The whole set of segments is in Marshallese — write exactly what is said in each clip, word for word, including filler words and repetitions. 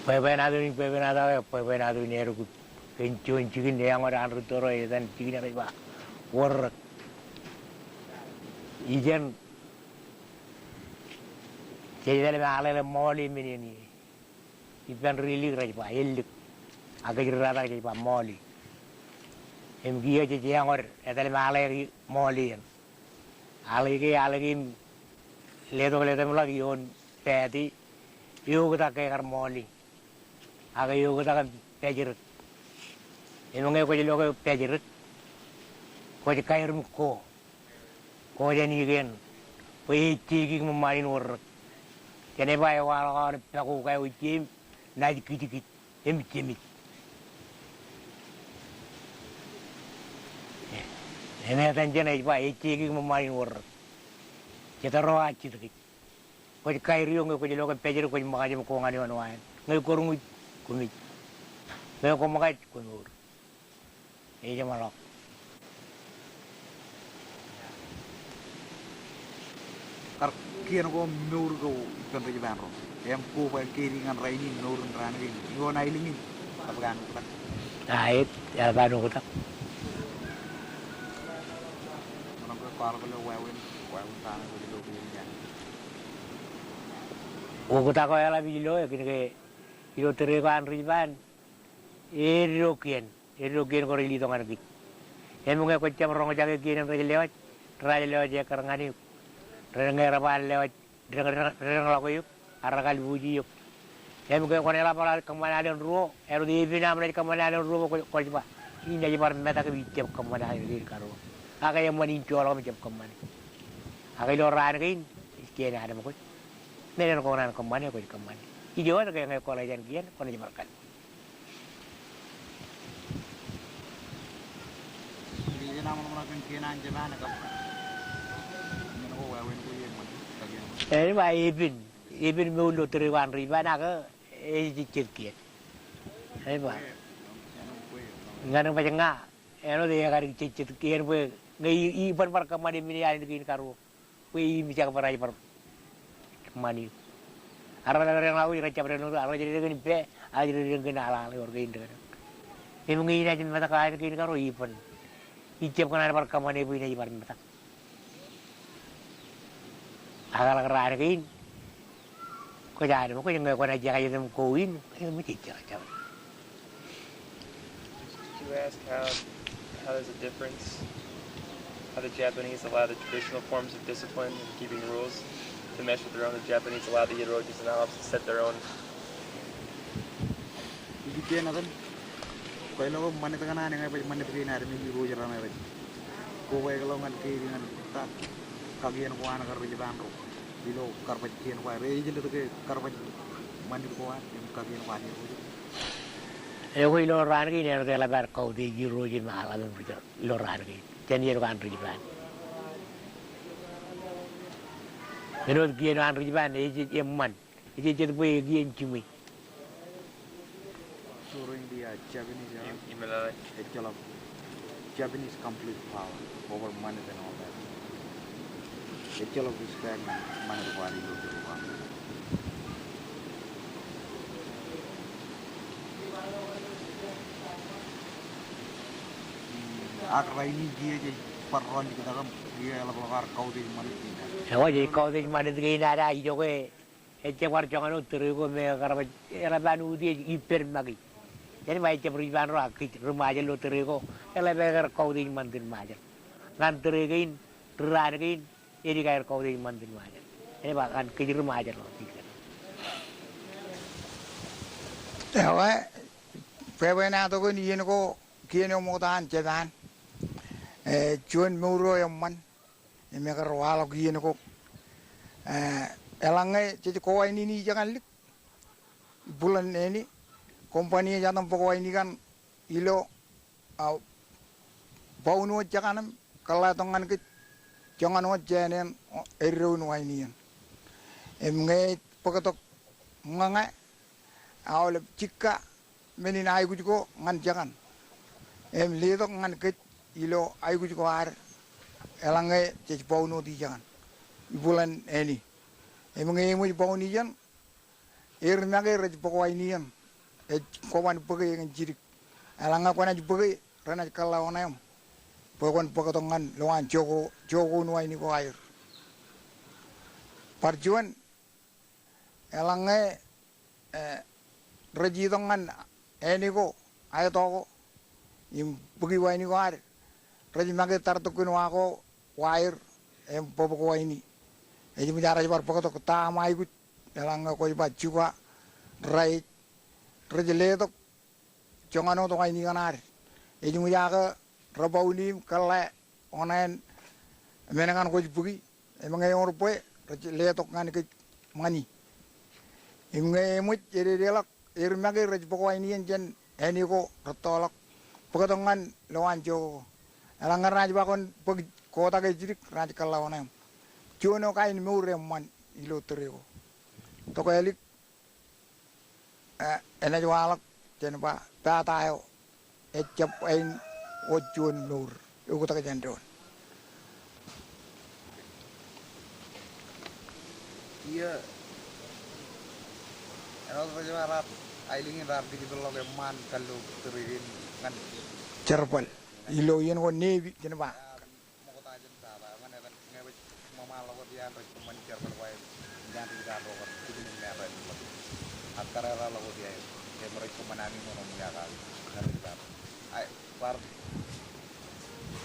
Bwebwenato in, bwebwenato ke, bwebwenato in eddo kut. Kōn juon jikin eañ wōt an rūtto ro etan jikin eañ rej ba Wōrrōk. Ijeṇ jej etal im aleḷe Ṃooli men eṇ ie. Ippān ri-lik rej ba Ellik. Ak kōj ri-ratak jej ba Ṃooli. Im kiiō jej eañ wōt etal im aleḷọk Ṃooli eṇ. Aleḷọk, aleḷọk im letok, letok im ḷọk ioon pāāti, eoktak ke kar Ṃooli. Ak eoktak im pājrōk. Im ñe kwōj lo ke pājrōk, kwōj kaer im ko. Ko jān ikien bwe ejjeiki ṃōṃaan in Wōrrōk. Jān ej ba ewaḷọk aolep pako ko eo ejje im naaj kitkit im jemej. Im etan jān ej ba ejjeiki ṃōṃaan in Wōrrōk. Jet ro a jitkij. Kwōj kaer eok, ñe kwōj lo ke pājrōk kwōj ṃōkaj im ko ñan ioon wa eṇ. Ñe kwōrñūj, kwōmej. Ñe kwōṃōkaj, kwōmour. Ej jeṃḷọk. Kar kien ko mour ko ippān ri-Jipaan ro. Im koba kein ñan rainin mour in raan kein. Ioon aelōñ in. Eḷap an oktak. A, ej, eḷap an oktak. Oktak ko eḷap ilo, kōn ke ilo tōre ko an ri-Jipaan, eddo kien. Eddo kien ko rej letok ñan kōj. Im ñe kwōj jab roñjake kien in rej lewōj, raar lewōj ekkar ñan eok. Ren ñe rej ba lewōj, rej, rej, rej deñḷọk eok, ak rej kalbuuji eok. Im ke kwōn eḷap ḷọk kōṃṃan alen ruo, āinwōt epen aṃ naaj kōṃṃan alen ruo bwe kwōj, kwōj ba, inaaj bar metak im ijab kōṃṃane alen kein karuo. Ak eṃṃan in joḷọk im jab kōṃṃane. Ak ilo raan kein, ej kien anemkwōj. Men eṇ kwō kōṇaan kōṃṃane, kwōj kōṃṃane. Ijo wōt ke ñe kwōḷe jān kien, kwōnaaj bar kalbuuj. Ej ba epen, epen mour ilo tōre ko an ri-Jipaan ak ejejjet kien. Ej ba. Ñan baj ña, āinwōt ekar jejjet kien bwe ñe i, iban bar kōṃṃane men alen kein karuo. Bwe im ijak bar, ij bar kōṃṃane. Ak rej deñḷọk, rej jab deñḷọk, ak rej deñdeñ kōn pā, ak rej deñdeñ kōn aḷaḷ ewōr kein deñdeñ. Im ñe inaaj metak alen kein karuo iban. Ijab kōṇaan bar kōṃṃane bwe inaaj bar metak. Ak eḷak raan kein. Kwōj anemkwōj, ñe kwōnaaj jekjek im ko in, im jej jekjek. Did you ask how, how there's a difference? How the Japanese allow the traditional forms of discipline and keeping rules to mesh with their own? The Japanese allow the Iroquois and Alawis to set their own. Ij kien etan, kwōj lo ke ṃanit kaṇ an eñe baj ṃanit kein ad me Iroquois raṇe rej. Koba ekḷọk ñan kein ñan ta, kakien ko an kar ri-Jipaan ro. Ilo kar baj kien ko ad, rej jelōt ke kar baj ṃanit ko ad, im kakien ko an Iroquois. Ekwe ilo raan kein āinwōt eḷap ad kautiej Iroquois im aḷap im ri-Jipaan ilo raan kein. Jān iien ko an ri-Jipaan. Āinwōt kien an ri-Jipaan, ej, ej eṃṃan. Ej, ej jet bwe ekien jiṃwe. During the, uh, Japanese era, im, im, uh, ejjeḷọk Japanese complete power over ṃanit and all that. Ejjeḷọk respect ñan ṃanit ko ad ilo tōre ko ad. Ak rainin kiiō jej bar rọọl likūt aō im kiiō eḷapḷọk ad kautiej ṃanit kein ad. Ewa, jej kautiej ṃanit kein ad, a, ijoke ejjab bar joñan wōt tōre ko me kar baj, eḷap an utiej ippān make. Jān ba ejjab ri-Jipaan ro ak kōj ri-Ṃajeḷ ilo tōre ko, eḷap aer kautiej ṃantin Ṃajeḷ. Ñan tōre kein, ri-raan kein, edik aer kautiej ṃantin Ṃajeḷ. Ej ba ñan kōj ri-Ṃajeḷ ro. Ewa, bwebwenato kōn iien ko, kien eo ṃokta an Japan. E, juon mour eo eṃṃan. Im ekar waḷọk iien ko. E, eḷaññe jej kowainini ijekanlik. Buḷōn āne, company ej atam bōk waini kaṇ ilo, a, bounwōt jekaṇ im kōḷḷātok ñan kōj joñan wōt jāān eṇ eddoin waini eṇ. Im ñe ej bōktok ñōñā aolep jikka men in aikuj ko ñan jekaṇ. Im letok ñan kōj ilo aikuj ko ad eḷaññe jej bounwōt ijekanḷọk ibuḷōn āne. Im ñe eṃōj boun ijeṇ, Er make rej bōk wain iien, ej kwōban bōke ñan jidik. Eḷaññe kwōnaaj bōke, renaaj kōḷḷā oṇeaṃ bwe kwōn bōktok ñan lowaan jokwe, jokwe in wain ko aer. Bar juon, eḷaññe, eh, rej itok ñan āne ko, aetok ko, im bōki wain ko ad, rej make tartok in wa ko, wa er, im bōbōk wain. Ej ṃōj aer rej bar bōktok ta aṃ aikuj, eḷaññe kwōj ba juga, raij, rej letok joñan wōt wain iien ad. Ej ṃōj ak rebauni im kōḷḷā oṇāān men ñan kwōj bōki, im ñe ewōr bwe rej letok ñan kōj ṃani. Im ñe eṃōj ededeḷọk, er make rej bōk wain iien jān āne ko rettoḷọk, bōktok ñan lowaan jokwe ko. Eḷaññe renaaj ba kwōn bōk kōtake jidik, renaaj kōḷḷā oṇeaṃ. Juon eo kain mour eṃṃan ilo tōre ko. Tokālik, eh, enaaj waḷọk jān ba pata eo, ejjab ain wōt juon mour, eoktak jān doon. Iiō, āinwōt rej ba raar, aelōñ in raar dikipeḷḷọk eṃṃaan kallo tōre in ñan jerbal. Ilo iien ko Navy, jān ba. Ṃokta jān pata eo ñan etan ñe baj ṃōṃaanḷọk wōt iaan rej kōṃṃani jerbal ko aer, iaan rej ba ro kar kūtmān ñan rej ḷọk. Ak kar eḷọk wōt iaan, im rej kōṃṃani ami ṃōṇōṃ iaan ak ñan rej ba ro. Ak bar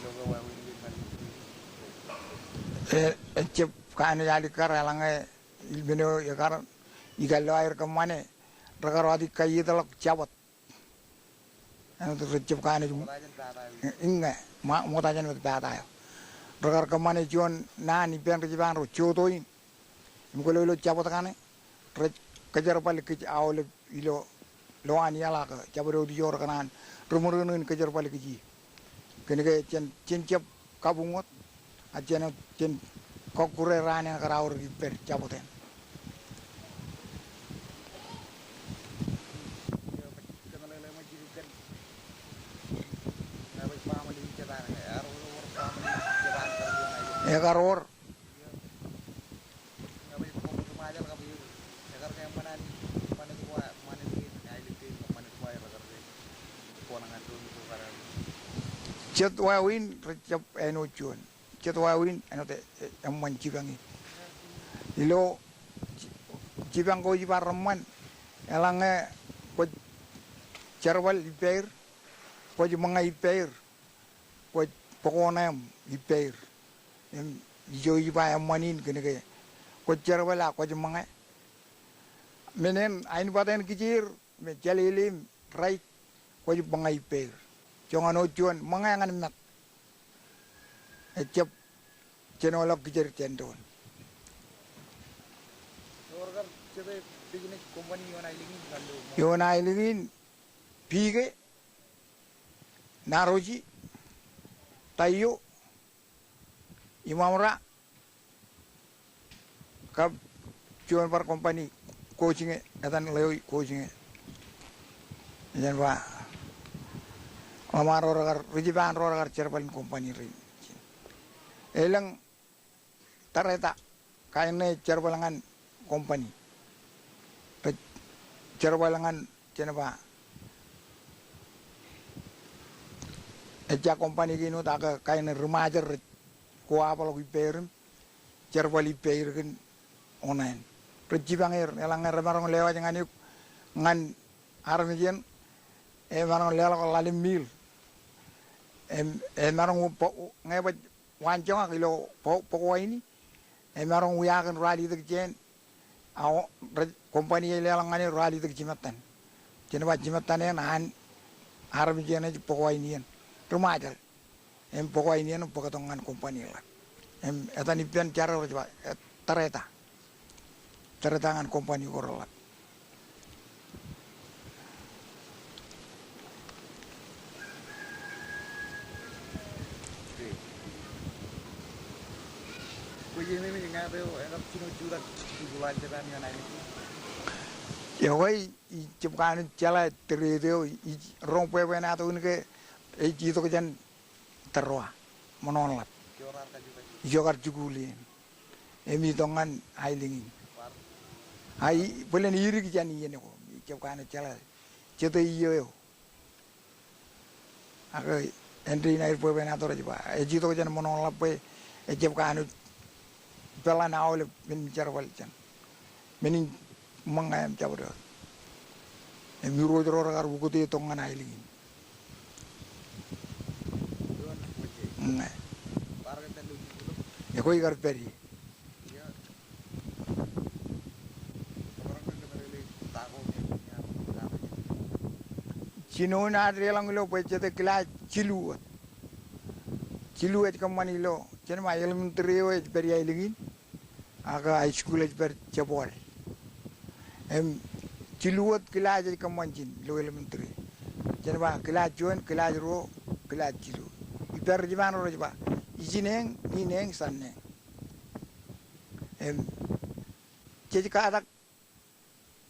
ilo ke wāween in ñan e, ejjab kanooj alikkar eḷaññe ilmen eo ekar ikar lo aer kōṃṃane, rekar wāween kaiietḷọk jabōt. Āinwōt rej jab kanooj im, iññā, ṃokta jān wōt pata eo. Rekar kōṃṃane juon naan ippān ri-Japan ro joto in. Im kwōlo ilo jabōt kaṇe, rej kōjerbal kōj aolep ilo lowaan iaḷ ak jabdewōt ijo rekōṇaan ri-ṃōrōṇō in kōjerbal kōj ie. Kōnke jen, jen jab kabuñ wōt, ak jen, jen kọkkure raan eṇ kar aorōk ippād jabōt eṇ. Ekar wōr. Jet wāween rej jab āinwōt juon. Jet wāween āinwōt e, e, eṃṃan jipañ in. Ilo ji-, jipañ ko ej bar eṃṃan, eḷaññe kwōj jerbal ippāer, kwōj ṃōñā ippāer, kwōj bōk oṇeaṃ ippāer. Im ijo ij ba eṃṃan in kōnke kwōj jerbal ak kwōj ṃōñā. Men eṇ, aenbwat eṇ kijeer, me jelele im raij, kwōj ṃōñā ippāer. Joñan wōt juon, ṃōñā ñan mat. Ejjab jenoḷọk kijer jān doon. Ioon aelōñ in, P K, Naroji, Taiyo, Imamura, kab juon bar company Kōjñe, etan Leo Kōjñe. Ej ba, ḷōṃaro rekar, ri-Japan ro rekar jerbal in company rein. Elōñ Tareta, kain ṇe ej jerbal ñan company. Rej jerbal ñan, jen ba, ejja company kein wōt ak kain ṇe ri-Ṃajeḷ rej kowaḷọk ippāer im jerbal ippāer kōn oṇāān. Rej jipañ er, eḷaññe remaroñ lewōj ñan eok, ñan armej eṇ, emaroñ leḷọk ḷalem meal. Em, emaroñ bō-, ñe baj waanjoñak ilo bō-, bōk wain in, emaroñ wiaak in ruwalitōk jān, a, rej, company ej leḷọk ñan e ruwalitōk jimettan. Jen ba jimettan eṇ an armej eṇ ej bōk wain iien. Ri-Ṃajeḷ. Im bōk wain iien im bōktok ñan company ḷap. Im etan ippān jar eo rej ba, e, Tareta. Tareta ñan company ko reḷap. Ekwe, ij jab kanooj jeḷā tōre eo, ij roñ bwebwenato in ke ej itok jān Tōrwa, ṃōṇōṇō ḷap. Ijo kar jikuuḷ iien. Im itok ñan aelōñ in. A, i, bōlen idik jān iien ko, ij jab kanooj jeḷā jete iiō eo. Ak āindein aer bwebwenato rej ba, ej itok jān ṃōṇōṇō ḷap bwe ej jab kanooj peḷḷan aolep men in jerbal jān men in ṃōñā im jabdewōt. Im irooj ro rekar ukōte tok ñan aelōñ in. Ñe. Ekwe ikar pād ie. Jinoin ad deḷọñ ilo bwe jete kilaaj jilu wōt. Jilu ej kōṃṃan ilo, jen ba elementary eo ej pād aelōñ in, ak high school ej pād jebọọl. Im jilu wōt kilaaj ej kōṃṃan ijin ilo elementary. Jen ba kilaaj juon, kilaaj ruo, kilaaj jilu. Ippān ri-Jipaan ro rej ba, ijin eñ, in eñ, san eñ. Im jej katak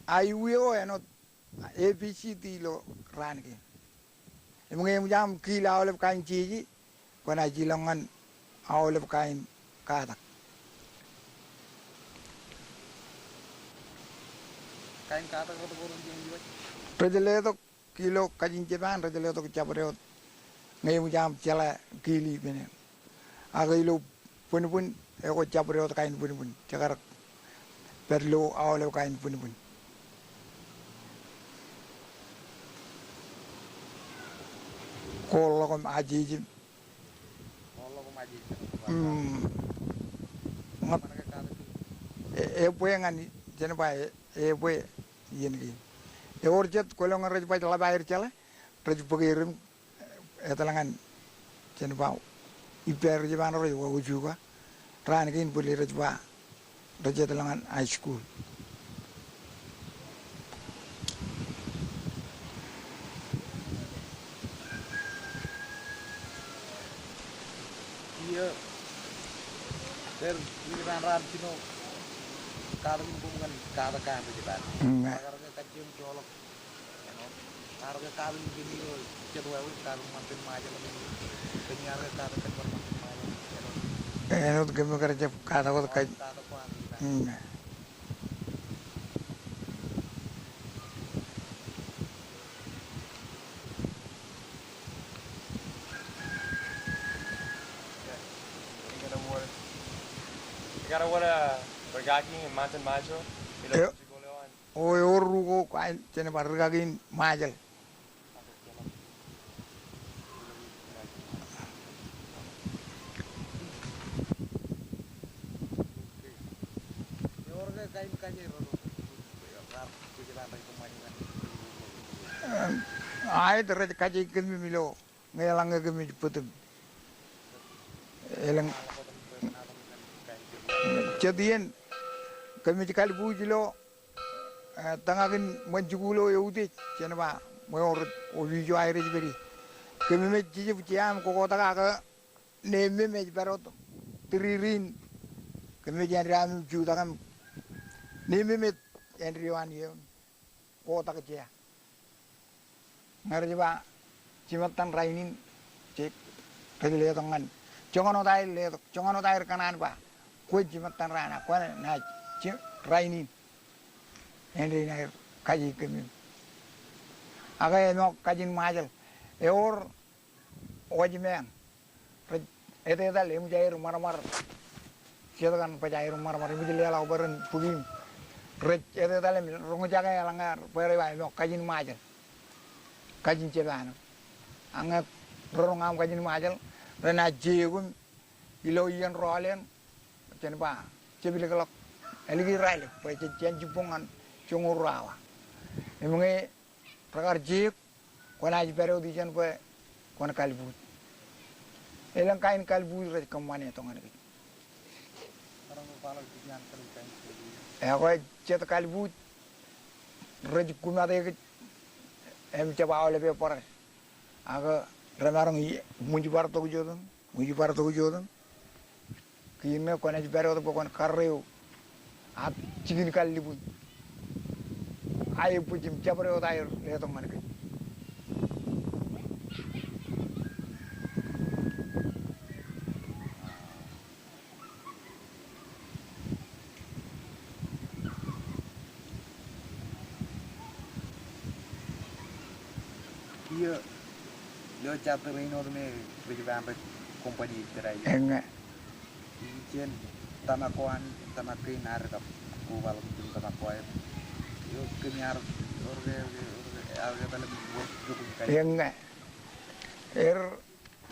aiwi eo āinwōt A B C D ilo raan kein. Im ñe eṃōj aṃ kiil aolep kain jeje, kwōnaaj ilọk ñan aolep kain katak. Kain katak rot ko rej letok? Rej letok ilo kajin Japan, rej letok jabdewōt. Ñe eṃōj aṃ jeḷā kiil ippān eṇ. Ak ilo bwinbwin, ekwe jabdewōt kain bwinbwin. Jekar pād ilo aolep kain bwinbwin. Ko ḷọk im ajeej im. Mm. Ñe, e, ebwe ñan, jen ba e, ebwe iien kein. Ewōr jet kwōlọñe rej baj ḷap aer jeḷā, rej bōk er im etal ñan, jen ba, ippān ri-Jipaan ro rej ba Ōsuka. Raan kein bōlen rej ba rej etal ñan high school. Iiō, er, ri-Jipaan raar jino katak in koṃ ñan katak ko an ri-Jipaan. Mm. Raar kajjioñ joḷọk. Āinwōt kōm kar jab katak wōt kaj. Mm. Eo. O, ewōr ru ko kain, jen ba rūkaki in Ṃajeḷ. Aet, rej kaje kōm im ilo ñe eḷaññe kōmij bōk im elōñ jet iien kōmij kalbuuj ilo, eh, tōñak in ṃōn jikuuḷ eo eutiej, jen ba ṃweo rej opiij eo aer ej pād ie. Kōmemej jejab jea im kotak ak neeṃṃan ej pād wōt tūririn. Kōmemej āindein aṃ im jutak im neeṃṃan ej āindein eo an iiō im kotak jea. Ñe rej ba jimattan rainin, jej, rej letok ñan. Joñan wōt aer letok, joñan wōt aer kōṇaan ba, kwōn jimattan raan, kwōnaaj, je, rainin. Āindein aer kaje kōm im. Ak āinwōt kajin Ṃajeḷ. Ewōr wōjmāāñ. Rej etetal, eṃōj aer ṃarṃar. Jet kaṇ baj aer ṃarṃar, eṃōj leḷọk bwe ren bōk im. Rej etetal im roñjake eḷaññe bwe rej ba āinwōt kajin Ṃajeḷ. Kajin Jepaan. Ak ñe reroñ aṃ kajin Ṃajeḷ, renaaj je eok im ilo iien rọọl eṇ, jen ba, jeplikḷọk, ālikin raelep, bwe jen, jen jibboñ ñan joñoul ruo awa. Im ñe rekar je eok, kwōnaaj pād wōt ijeṇ bwe kwōn kalbuuj. Elōñ kain kalbuuj rej kōṃṃane tok ñan kōj. Ekwe jet kalbuuj rej kumate kōj im jab aolep ebōrād. Ak remaroñ ṃwij bar tok ijotōn, ṃwij bar tok ijotōn. Kiiō ṇe kwōnaaj pād wōt bwe kwōn karreo ak jikin kallibwin. Aebōj im jabdewōt aer letok ñan kōj. Ilo jab tōre in wōt me rej ba rej company ej tōre in. Eññe. Ijin tōmak ko an, tōmak kein ad kab kobaḷọk ijin tōmak ko aer. Eo kōm ar, ewōr ke, ewōr ke, ewōr ke etal im wōr jokwe kain. Eññe. Er,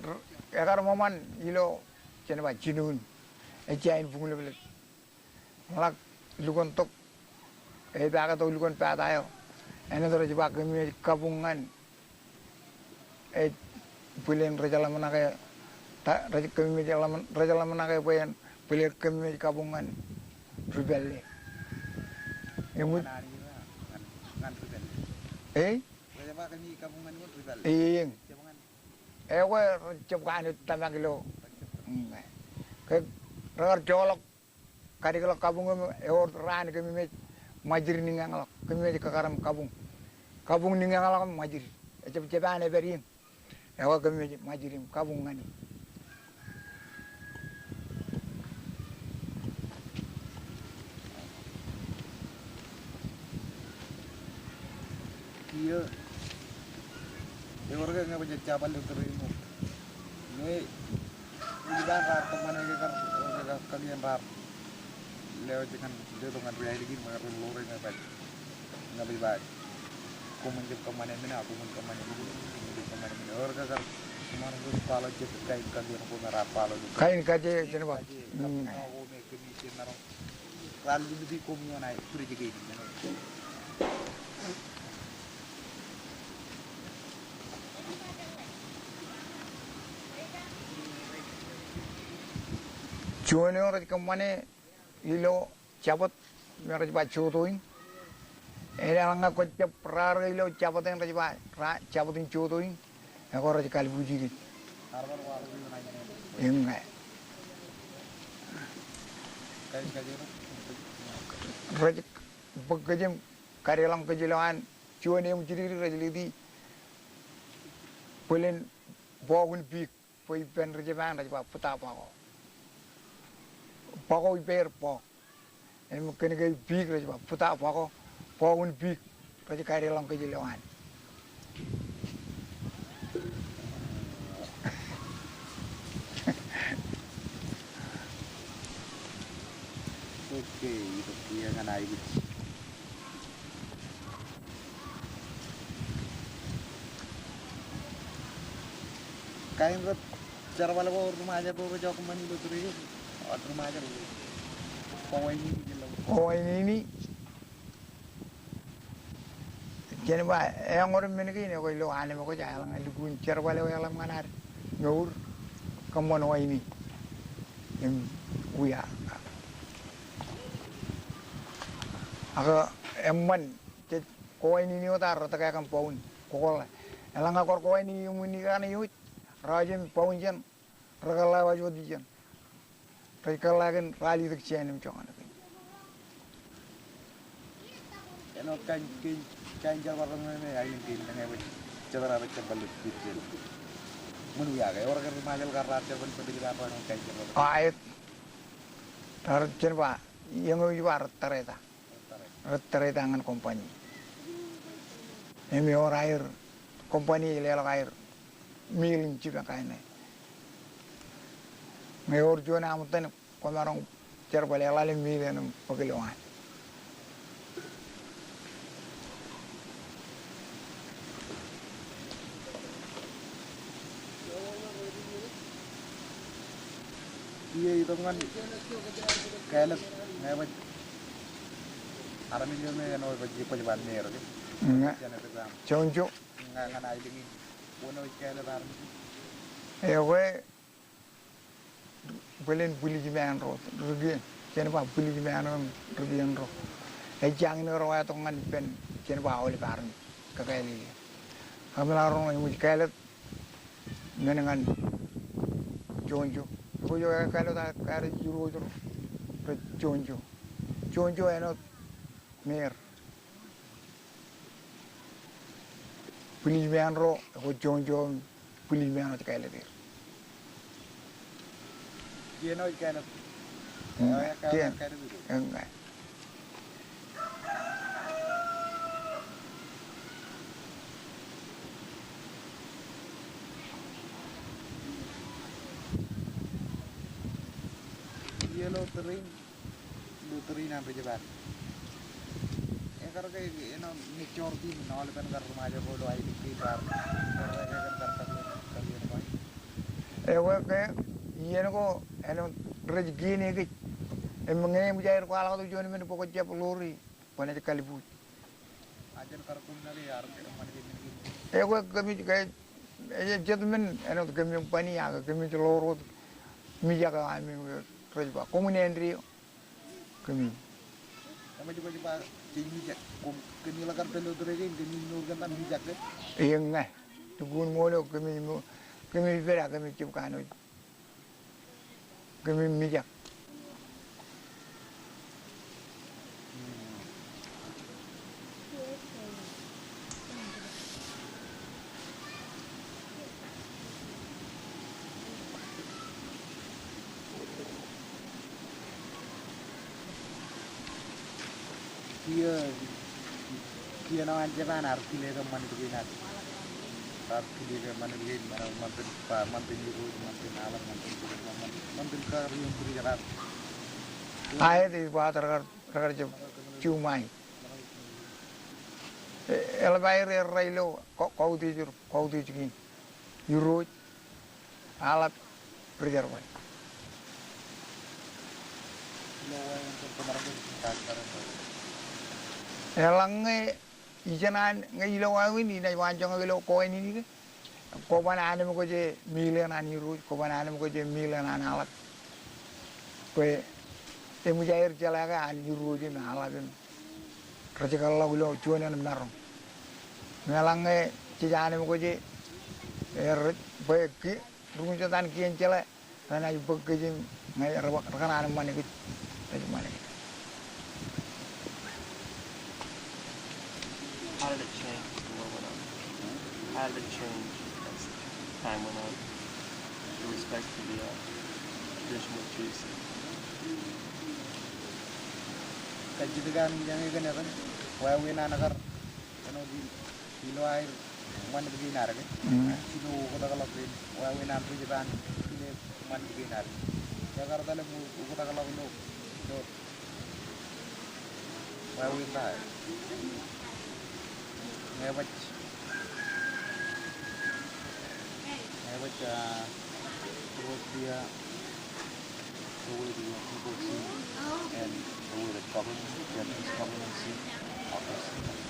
er, ekar ṃōṃan ilo jān ba jinoin. Ejja in buñleplet. Ḷak lukkuun tok, epaake tok lukkuun pata eo. Āinwōt rej ba kōmij kabuñ ñan, ej bwilen rej ḷōmṇake, ta, rej kōmij ḷōmṇ-, rej ḷōmṇake bwe en bwilen kōmij kabuñ ñan ri pālle. Eñin. Ñan, ñan ri pālle. Ei? Rej ba kōmij kabuñ ñan ri pālle. Ei, ei, eñ. Jab ñan. Ekwe rej jab kanooj tōmak ilo. Ke rekar joḷọk kadikḷọk kabuñ im ewōr raan kōmij ṃajir niññañḷọk, kōmij kōkar im kabuñ. Kabuñ niññañḷọk im ṃajir. Ejab jab an epād iien. Ekwe kōmij ṃajir im kabuñ ñan e. Kiiō, ewōr ke ñe bwe jej jab bar lo tōre in wōt. Ñe, ij ba raar kōṃṃane ke kar, ke kar, kakien raar. Lewōj ñan, letok ñan ri aelōñ in, ñe ri ḷoore ñe baj. Ñe baj ba. Koṃwin jab kōṃṃane men, a koṃwin kōṃṃane men, koṃwin jab kōṃṃane men. Ewōr ke kar, koṃ ar follow jet kain kakien ko me raar follow. Kain kaje, jen ba. Kaje, kab, mm, ko me kōmij jen maroñ. Raar luluti koṃ ioon aer, bwidej kein. Juon eo rej kōṃṃane ilo Jabōt me rej ba joto in. Eḷaññe kwōj jab raar ke ilo Jabōt eṇ rej ba ra-, Jabōt in joto in. Ekwe rej kalbuuji kōj. Eññe. Rej bōk kōj im kadeḷọñ kōj ilowaan juon eṃ jidikdik rej letok bōlen bọọk in piik bwe ippān ri Jepaan rej ba buta bọọk. Bọọk ippāer bọọk. Im kōn ke piik rej ba buta bọọk, bọọk in piik, rej kadeḷọñ kōj ilowaan. Okay, itok kiiō ñan aikuj. Kain rej jerbal ko ri Ṃajeḷ ro rej kōṃṃani ilo tōre in. Ri Ṃajeḷ ro. Ko wainini. Ko wainini. Jen ba, eñoul men kein ekwe ilo aneme ko ja eḷaññe lukkuun jerbal eo eḷap ñan ad mour, kōṃṃan waini im wia. Ak eṃṃan jej ko wainini wōt ar rōtōk kōn bọun kokoḷḷe. Eḷaññe kar ko wainini eṃṃan ikaṇe eo, rej im bọun jān rekōḷḷāwaj wōt ijeṇ. Rej kōḷḷā kōn ralitōk jān im joñan kein. Āinwōt kain, kain, kain jerbal ro me, me aelōñ kein, ñe bwe jet raar jerbal ilo tōre in. Ṃōn wia ke, ewōr ke ri Ṃajeḷ kar raar jerbal ilo tōre in, raar ṃōn kain jerbal. A, ej. Raar jen ba, eñin ej ba raar tōre ta. Rej tōre ta ñan company. Im ewōr aer company ej leḷọk aer mill in jipañ kain ṇe. Ñe ewōr juon aṃ tōn kwōmaroñ jerbal eḷaḷ im mill eṇ im bōk ilowaan. Kiiō itok ñan kāālōt ñe baj armej eo me āinwōt baj kwōj ba Meir ke. Ña. Jān eo tok aṃ. Joñjo. Ña ñan aelōñ in. Wōn eo ej kāālōt armej in. Ekwe bōlen bulijeṃaan ro, ri kien, jen ba bulijeṃaan ro, ri kien ro. Ej jañin kar wātok ñan ippān, jen ba aolep armej, kakāālele. Kōmeḷeḷe ro eṃōj kāālōt, men ñan Joñjo. Joñjo ej kāālōt, kāālōt irooj ro, rej Joñjo. Joñjo āinwōt Meir. Bulijeṃaan ro, ekwe Joñjo im bulijeṃaan ro ej kāālōt er. Kien eo ej kāālōt. Mm, eo ej kāālōt, kien. Kāālōt er. Eññe. Ilo tōre in, ilo tōre in an ri Japan. Ekar ke, āinwōt ñe jọr team in aolepen kar ri Ṃajeḷ ro ilo aelōñ kein raar, raar, ekar kar kar, kar iien ko. Ekwe ke, iien ko, āinwōt rej kien e kōj. Im ñe eṃōj aer kwaḷọk tok juon men bwe kwōj jab ḷoori, kwōnaaj kalbuuj. Ekwe kōmij ke, e, jet men, āinwōt kōmij ṃani ak kōmij ḷoor wōt mijak eo ami, rej ba, koṃwin āindeeo. Kōmij. Eṃōj kwōj ba, jej mijak. Koṃ, kōmij ḷak kar pād ilo tōre kein, kōmij mour kōn ta, mijak ke? Eññā. Lukkuun ṃool eo kōmij mo-, kōmij pād ak kōmij jab kanooj. Kōmij mijak. Kiiō, kiiō ṇe an Japan ear kile ke ṃanit kein ad. Ear kile ke ṃanit kein, ṃanit, ṃanit, ṃanit Irooj, ṃanit Aḷap, ṃanit, ṃanit, ṃanit kar iien tōre in ad. Aet, ej ba rekar, rekar jab juṃae. E, eḷap aer errā ilo ka-, kautiej, kautiej kein. Irooj, Aḷap, ri-jerbal. Eḷaññe ijeṇ an ñe ilo wāween, inaaj waanjoñak ilo ko ānini ke. Kwōban anemkwōj e million an Irooj, kwōban anemkwōj e million an Aḷap. Bwe eṃōj aer jeḷā ke an Irooj im Aḷap im rej kōḷḷọk ilo juon ānbwinnier. Im eḷaññe jej anemkwōj e, e, rej, bwe ki, ruñjota an kien jeḷā, renaaj bōk kōj im ñe re, rekar ṃanit kōj, rej ṃanit kōj. How did it change as the war went on? How did it change as time went on? The respect for the, uh, traditional chiefs. Kajjitōk eo an ijeṇe kōn etan, wāween an kar, āinwōt in, ilo aer ṃanit kein ad ke. Mm. Jino oktakḷọk kein, wāween an ri Japan, ilo ṃanit kein ad. Ekar etal im oktakḷọk ilo, ilo wāween ta. Ñe baj, ñe baj, ah, Russia, the way the, uh, people see and the way the government, Japanese government see, how they see them.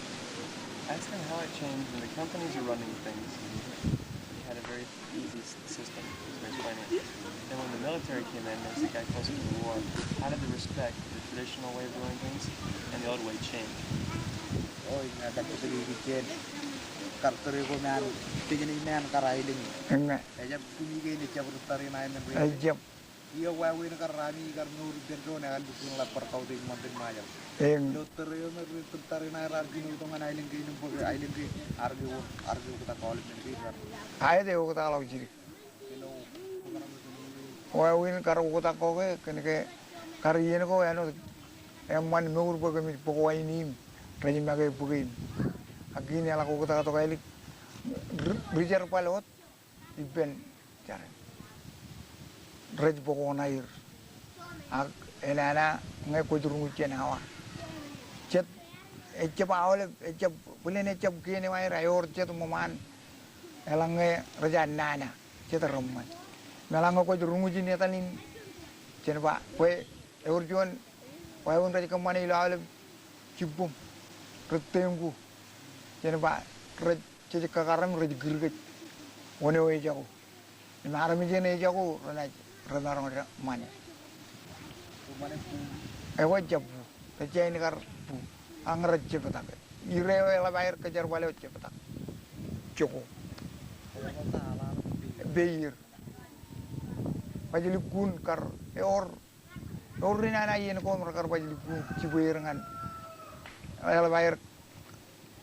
Ask them how it changed when the companies were running things. They had a very easy s-, system, is my point. Then when the military came in, as it got closer to the war, how did the respect for the traditional way of doing things and the old way change? O, ña kajjitōk eo ij kien. Kar tōre ko me an, pejnej me an kar aelōñ. Eññā. Ejjab kumi kein ejjab ri tariṇae men ro. Ejjab. Eo wāween kar ami kar mour ippān doon ekar lukkuun ḷap bar kautiej ṃantin Ṃajeḷ. Eñ. Ilo tōre eo me ri tariṇae raar jino itok ñan aelōñ kein im bōk aelōñ kein, ar ke, ar ke oktak aolep men kein raar. Aet, eoktakḷọk jidik. Wāween kar oktak ko ke, kōn ke kar iien ko āinwōt eṃṃan mour bwe kōmij bōk wāween im rej make bōk in. Ak kein eḷak oktak tok ālik, ri, ri-jerbal wōt ippān jar in. Rej bōk oṇaer. Ak enana ñe kwōj ruñwij jān awa. Jet, ejjab aolep, ejjab, bōlen ejjab kien eo aer, ewōr jet ṃōṃaan. Eḷaññe rej nana, jet reṃṃan. Im eḷaññe kwōj ruñwij in etan in, jen ba, bwe ewōr juon wāween rej kōṃṃane ilo aolep jibboṃ, rej tengku. Jen ba, rej, jej kakaram, rej kūr kōj. Wōn eo ejako. Im armej eṇ ejako, renaaj, remaroñ ṃane. Ekwe jab bu. Rej jañin kar bu. Ak ñe rej jepetak. Ire eo eḷap aer kōjerbal eo jepetak. Joko. Peier. Baj lukkuun kar ewōr Ewōr ri nana iien ko im rekar baj lukkuun jibwe er ñan eḷap aer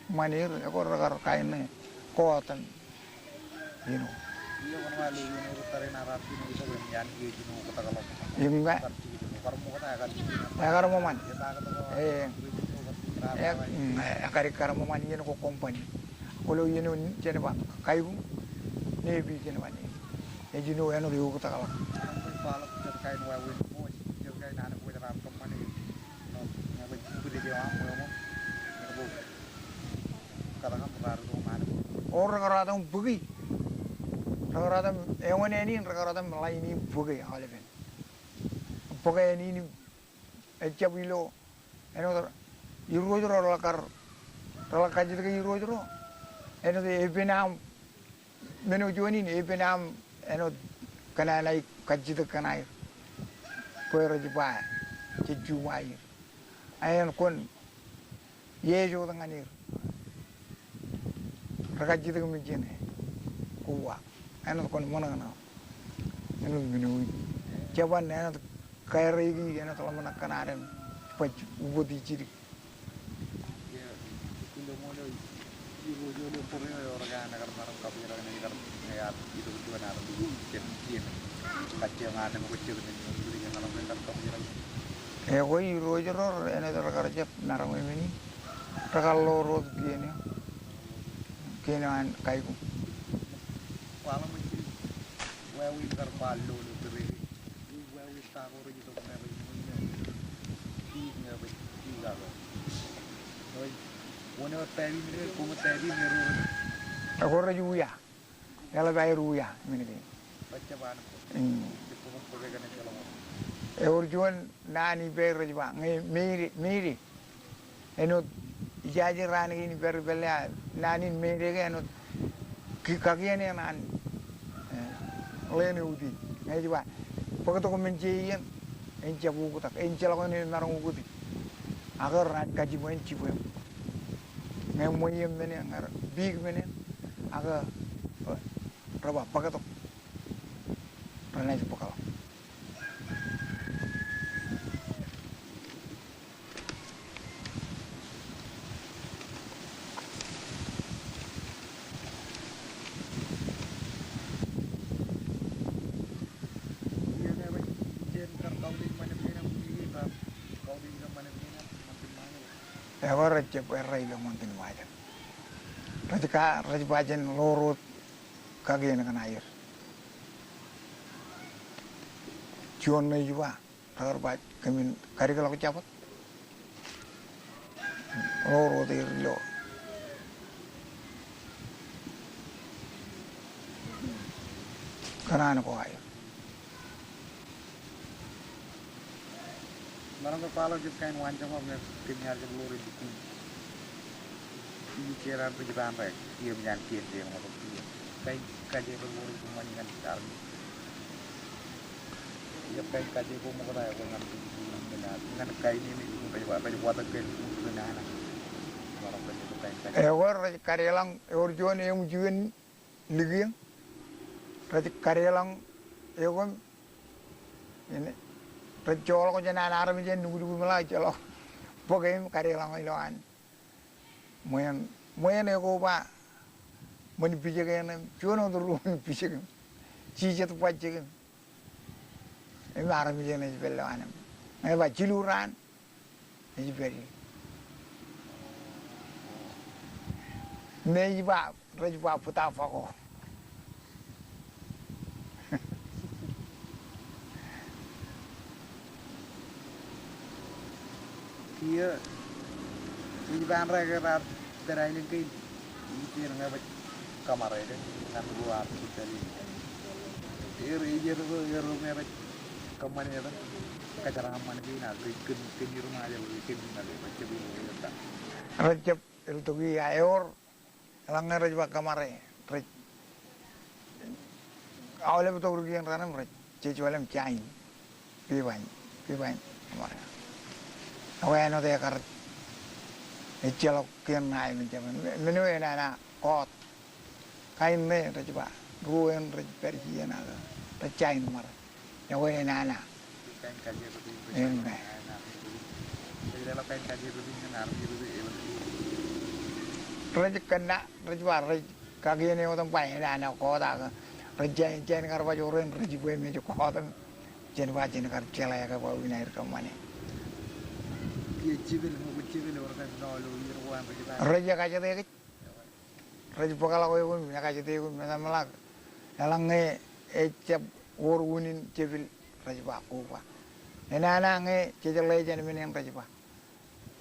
ṃan er, ekwe rekar kain ṇe ko etan. Ino. Eññā. Ekar ṃōṃan. E, ekar, ekar ṃōṃan iien ko company. Kwōlo iien eo jen ba kaikun, Navy jen ba Navy. Ej ino āinwōt eoktakḷọk. O rekar ḷotak im bōki. Rekar ḷotak im eoon āne in, rekar ḷotak im ḷain in bōki aolepen. Bōk āne in im ejjab ilo āinwōt irooj ro reḷak kar, reḷak kajjitōk irooj ro. Āinwōt epen aṃ men eo juon in, epen aṃ āinwōt kōṇaan aō kajjitōk kōn aer. Bwe rej ba jej juṃaer. Āinwōt kwōn iiō ej wōt ñan er. Rekajjitōk men jeṇe. Koba āinwōt kwōn ṃōṇōṇō. Āinwōt men eo in. Jeban āinwōt kareiki āinwōt ḷōmṇak kōn aer im baj ukōt ijjid. Ekwe irooj ro āinwōt rekar jab maroñ e men in. Rekar ḷoor wōt kien eo. Kien eo an Kaikum. Ekwe rej wia. Eḷap aer wia men kein. Mm. Ewōr juon naan ippāer rej ba ñe Meire, Meire. Āinwōt ijaje raan kein ippāer pālle, a naan in Meire ke āinwōt ki-, kakien eṇ an, eh, ḷeeṇ e utiej. Ñe ej ba bōktok men jeien, en jab uktak, en ejjeḷọk eṇ en maroñ ukōti. Ak renaaj kajiṃwe en jibwe. Ñe ṃweiie men eṇ, ñe rej piik men eṇ, ak, eh, rej ba bōktok. Renaaj bōkḷọk. Ekwe rej jab errā ilo ṃantin Ṃajeḷ. Rej ka, rej ba jen ḷoor wōt kakien kōn aer. Juon ṇe ej ba, rekar ba kōmin kadikḷọk Jabōt. Ḷoor wōt er ilo kōṇaan ko aer. Maroñ ke kwaḷọk jet kain waanjoñak ñe kōm ar jab ḷoor e lukkuun. Ij kōṇaan bwe ij ba ṇe, iiō im ñan kien eo ṃokta iiō. Kain kaje rej ḷoor e lukkuun ṃani ñan armej. Iiō kain kaje ko ṃokta eo ñan, ñan kain eo rej ba, rej watōk kain lukkuun nana. Maroñ ke jet kain kaje. Ekwe rej kadeḷọñ, ewōr juon eṃōj iien likieñ. Rej kadeḷọñ eoon. Ej, rej joḷọk jān an armej ej nuknuk im ḷak ejjeḷọk bōk e im kadeḷọñ ilowaan. Ṃweeṇ, ṃweeṇ eo koba ṃōn pijek eṇ im juon wōt ruo ṃōn pijek im jijet bajjek im. Im armej eṇ ej pād ilowaan im. Ñe ba jilu raan. Ej pād ie. Im ej ba, rej ba bōtab fako. Kiiō, ij ba ṇe ke raar pād aelōñ kein. Ij ba ṇe ñe baj kōṃṃare ke ñan ruo ar jitali. Er, er, er, er me rej kōṃṃane etan kōjeraaṃṃan kein ak kōn, kōn, kōn iroṃ ajebwe kōn, kōn rej jab iltok ie, ewōr, eḷaññe rej ba kōṃṃare, rej aolep tok ri kien raṇ im rej jejeḷā im jain. Pipañ, pipañ, kōṃṃare. Ekwe āinwōt ekar ejjeḷọk kien ṇae men jab, men eo enana kọọt. Kain ṇe rej ba, ruo eṇ rej pād iien ak rej jain ṃare. Ekwe enana. Eṇ ṇe. Rej kōnna, rej ba, rej kakien eo wōt im ba enana kọọt ak rej jain, jain kar baj ore rej bwe mej kọọt im jen ba jen kar jeḷā ke ba win aer kōṃṃane. Rej kajjitōk. Rej bōkḷọk eok im ekajjitōk im eṃṃanḷọk. Eḷaññe ejjab wōr unin jepel rej ba koba. Enana ñe jej ḷe jān men eṇ rej ba.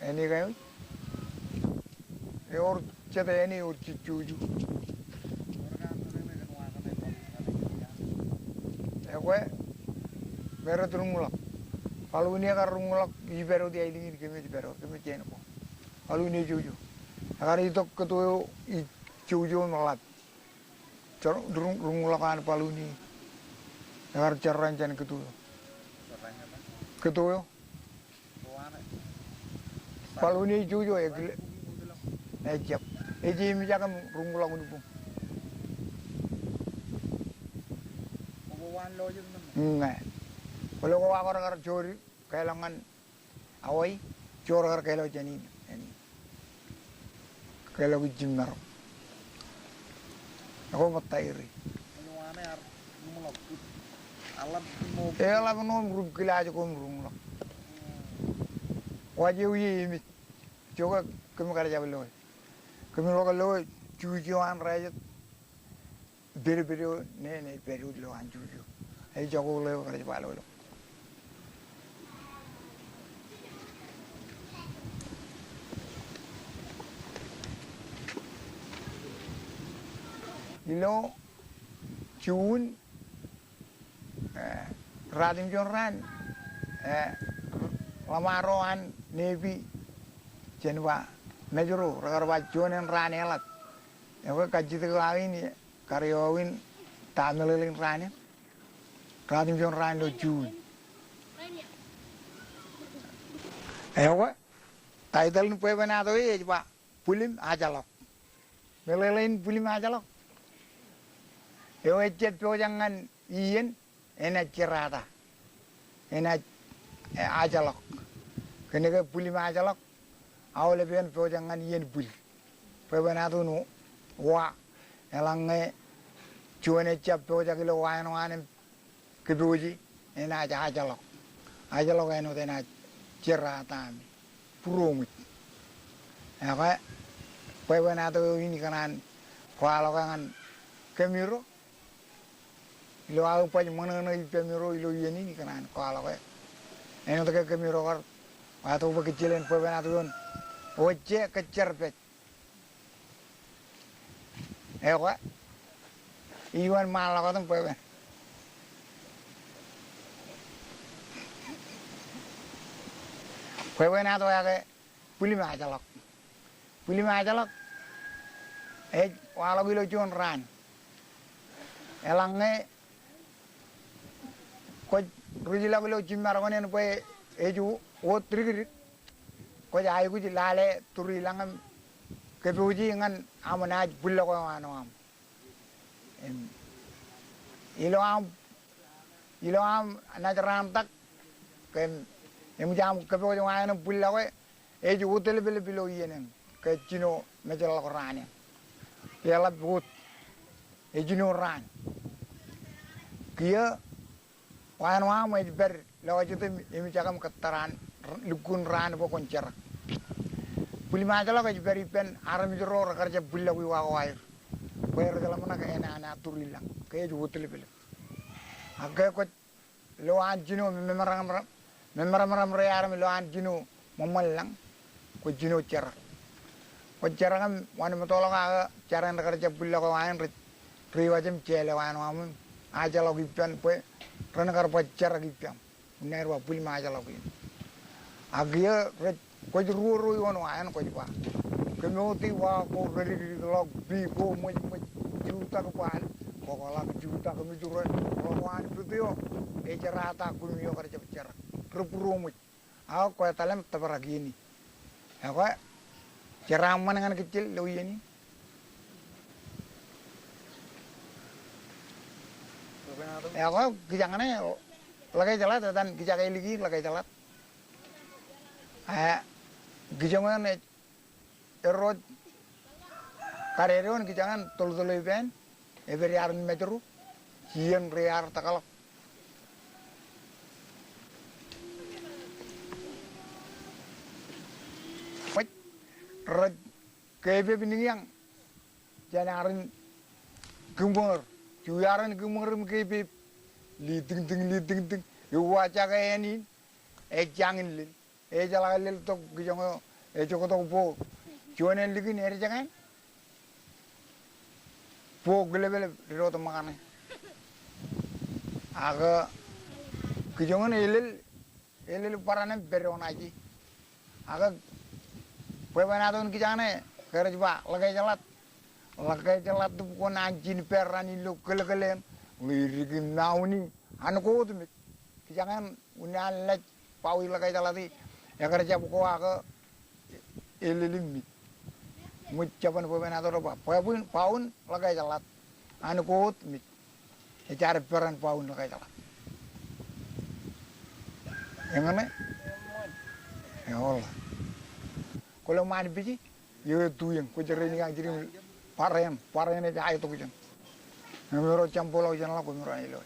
Āne kaiwōj. Ewōr jet āne ewōr jej joujo. Ekwe, Mered Ruñḷọk. Baḷuun e kar Ruñḷọk, ij pād wōt aelōñ in, kōmij pād wōt, kōmij jān ko. Baḷuun e joujo. Ekar itok kōto eo ij joujo im ḷap. Jor-, Ruñ-, Ruñḷọk an baḷuun e. Ekar jorrāān jān kōto eo. Kōto eo. Baḷuun e joujo ekile. Ejjab. Ej emejak im Ruñḷọk in buñ. Ñe. Kwōlo ko wa kar kar jori kaelọk ñan Hawaii, joor kar kaelọk jān in, jān in. Kaelọk ijin maroñ. Ekwe ṃōttaire. Eḷap ṇo im rup kilaaj ko im Ruñḷọk. Waj ewi e emej. Ijo ke kōm kar jab loe. Kōm ḷọk loe, juj eo an rej jet. Pedped eo ṇe, ṇe pād wōt ilo an juj eo. Ej jako ḷeo kar jab loe ḷọk. Ilo June, eh, ratimjuon raan, eh, ḷōṃaro an Navy jān ba Mājro rekar ba juon in raan eḷap. Ekwe kajjitōk eo aō in, kar eo aō in ta meḷeḷein raan in. Ratimjuon raan ilo June. Ekwe, title in bwebwenato e ej ba Bwillim Ajeḷọk. Meḷeḷe in bwillim ajeḷọk. Eo ej jet pojak ñan iien, enaaj jerata. Enaaj, eh, ajeḷọk. Kōnke bwil im ajḷọk aolep eoon pojak ñan iien bwil. Bwebwenato in wa, eḷaññe juon ejjab pojak ilo waenwaan im kōpooje, enaaj ajḷọk. Ajḷọk āinwōt enaaj jerata im būroṃōj. Ekwe, bwebwenato in ikōṇaan kwaḷọke ñan kōmiro. Ilo aō baj ṃōṇōṇō ippāmiro ilo iien in ikōṇaan kwaḷọke. Āinwōt ke kōmiro kar wa tok bwe kōjjeḷān bwebwenato in ojje kōjjerpād. Ekwe, iuṃwin ṃaanḷọk wōt im bwebwen. Bwebwenato eo ke bwil im ajḷọk. Bwil im ajḷọk ej waḷọk ilo juon raan. Eḷaññe kwōj ruj ḷọk ilo jiṃṃar ko in bwe ej wōt dikdik, kwōj aikuj lale turi lañ im kōpooje ñan aṃ naaj bwillọk eo an waṃ. Im, ilo aṃ, ilo aṃ naaj raan tak, kōn eṃōj aṃ kōpooj waen im bwillọke, ej wōtlōplōp ilo iien in, ke jino mejḷọk raan in. Eḷap wōt, ejino raan. Kiiō, waen waṃ ej pād lọjet im, im jekam kōttar an, lukkuun raan bwe kwōn jerak. Bwil im ajḷọk ej pād ippān armej ro rekar jab bwillọk iwa ko aer. Bwe rej ḷōmṇak enana turi lañ, ke ej wōtlōplōp. Ak ke kwōj lo an jino, memeram, memeram ro iaad im lo an jino ṃōṃṃan lañ, kwōj jino jerak. Kwōj jerak im wōnṃaanḷọk aō jar in rekar jab bwillọk eo an rej, rej waj im jeḷā waen waṃ im ajḷọk ippān bwe ren kar ba jerak ippaṃ. Unin aer ba bwil im ajḷọk in. Ak kiiō rej, kwōj ruo ro ioon wa eṇ kwōj ba, kōmooti wa ko redikdik ḷọk, bi ko ṃwejṃwej, jutak bal, koḷak jutak im iturū, ḷọk waan pit eo, ejerata kumi eo kar jab jerak. Rej būroṃōj. Ak kwe etal im tōprak iien in. Ekwe, jeraaṃṃan ñan kōjjel ilo iien in. Ekwe, kijañe ṇe, ḷōkājeḷāt, etan kijak ālikin ḷōkājeḷāt. Ā, kijoñe ej erro kar edoon kijañe en toltol eo ippān, epād iaar in Mājro, iien ri iaar tōkḷọk. Rej, rej kepep niñiañ jān iaar in kūṃwōñōr, ju iaar in kūṃwōñōr im kepep, litiñtiñ, litiñtiñ, ewa jake āne in, ejjañin lel. Ejeḷā ke lel tok kijoñe eo, ejoktok bwe juon āne likin edjekāān. Bwe kileplep dedeḷọk ṃōkaṇe. Ak kijoñe eo elel, elel barāinwōt pād ioon aje. Ak bwebwenato in kijañe ṇe, ke rej ba ḷōkājeḷāt. Ḷōkājeḷāt kwōn anjin pād raan in ilo kōlkōl eṇ, ḷe edik im mauni, an ko wōt mej. Kijañe en unin an laaj bawi ḷōkājeḷāt e, ekar jab ko ak elel im mej. Ṃōj, jabōn bwebwenato rej ba, bwebwin, bawin ḷōkājeḷāt. An ko wōt mej. Ej ad peran bawin ḷōkājeḷāt. Eñṇe? Eoḷ. Kwōlo ṃaan pije? Eo etuiōñ, kwōj reiñañ jidik im bar eṇ, bar eṇ ej aetok ijeṇ. Im ewōr jambōḷọk ijeṇ ḷọk, im ewōr an ilo.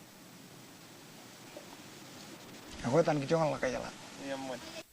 Ekwe etan kijoñan ḷōkājeḷāt.